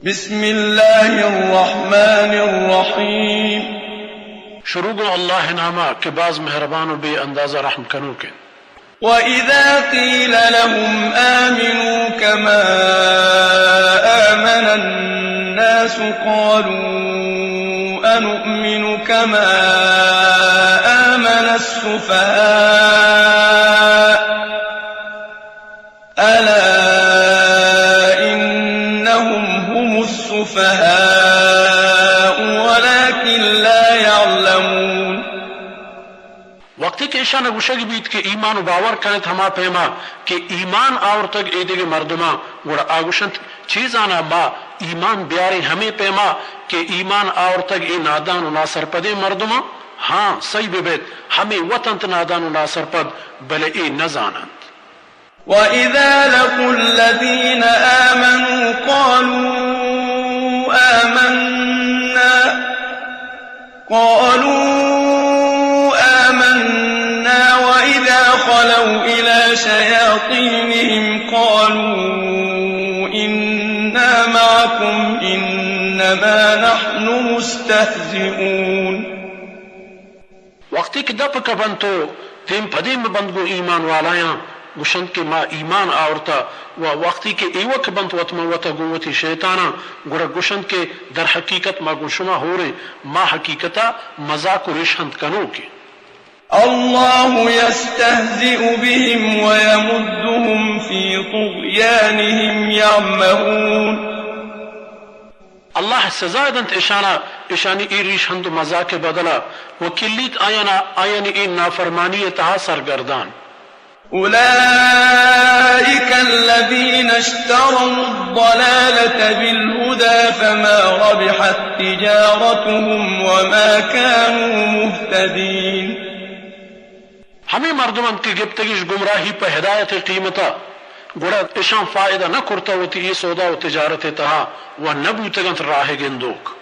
بسم الله الرحمن الرحيم. شروع گوں اللہ ءِ نام ءَ کہ باز مہربان و بے اندازہ رحم کنوک اِنت۔ وإذا قيل لهم آمنوا كما آمن الناس قالوا أنؤمن كما آمن السفهاء ألا إنهم هم السفهاء ولكن لا يعلمون. وقتی کہ ایشان ءَ گوشگ بیت کہ ایمان و باور کن ات ہما پیما کہ ایمان آورتگ اے دگہ مردماں، گڑا آ گوشنت، چے زاناں ما ایمان بیاریں ہمے پیما کہ ایمان آورتگ اے نادان و ناسرپدیں مردماں؟ ہاں، سہی بہ بیت، ہمے وت انت نادان و ناسرپد، بلے اے نہ زاننت۔ وإذا لقوا الذين آمنوا قالوا آمنا، قالوا آمنا وإذا خلوا إلى شياطينهم قالوا إنا معكم إنما نحن مستهزئون. وقتی کہ دپ کپنت و دیم پہ دیم بنت گوں ایمان والایاں، گوشنت کہ ما ایمان آورتہ، و وقتی کہ ایوک بنت وت ماں وتا گوں وتی شیطاناں، گڑا گوشنت کہ در حقیقت ما گوں شما ہوریں، ما حقیقتا مزاق و ریشہند کنوکیں۔ الله يستهزئ بهم ويمدهم في طغيانهم يعمهون. اللہ سزا دنت اشانا، اشانی اے ریش ہند و مزاق بدلا، و کلیت آیانا، آیانی اے نافرمانی تہا سرگردان۔ أولئك الذين اشتروا الضلالة بالهدى فما ربحت تجارتهم وما كانوا مهتدين. ہمے مردم انت کہ گپتگش گمراہی پہ ہدایت ءِ قیمتا، گڑا اشاں فائدہ نہ کرتہ وتی اے سودا و تجارت ءِ تہا و نہ بوتگ انت راہ گندوک۔